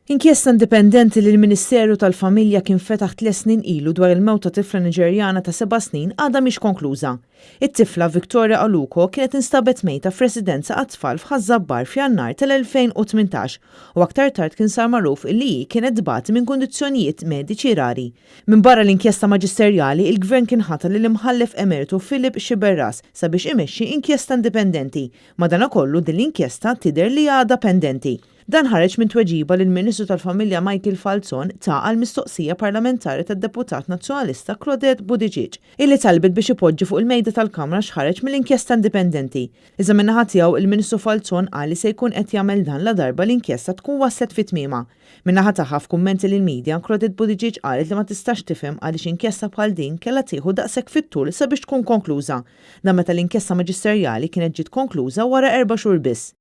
Inkjesta indipendenti li l-Ministeru tal-Familja kien fetaħ tliet snin ilu dwar il-mewt ta' tifla Niġerjana ta' seba' snin għadha mhix konkluża. It-tifla, Victoria Aluko, kienet instabet mejta f'residenza għat-tfal f'Ħaż-Żabbar f'Jannar tal-2018 u aktar tard kien sar magħruf illi hi kienet tbati minn kundizzjonijiet mediċi rari. Minbarra l-inkjesta maġisterjali, il-Gvern kien ħatar lill-Imħallef Emeritu Philip Sciberras sabiex imexxi inkjesta indipendenti. Madanakollu din l-inkjesta tidher li għadha pendenti. Dan ħareġ minn tweġiba li l-Ministru tal-Familja Michael Falzon ta għal mistoqsija parlamentari tad-Deputat Nazzjonalista Claudette Buttigieg, illi talbet biex ipoġġi fuq il-mejda tal-Kamra x'ħareġ mill-inkjesta indipendenti. Iżda min-naħa tiegħu, il-Ministru Falzon qal li se jkun qed jagħmel dan ladarba l-inkjesta tkun waslet fi tmiemha. Min-naħa tagħha, f'kummenti lill-media, Claudette Buttigieg qalet li ma tistax tifhem għaliex inkjesta bħal din kellha tieħu daqshekk fit-tul sabiex tkun konkluża. Dan meta l-inkjesta maġisterjali kienet ġiet konkluża wara erba' xhur biss.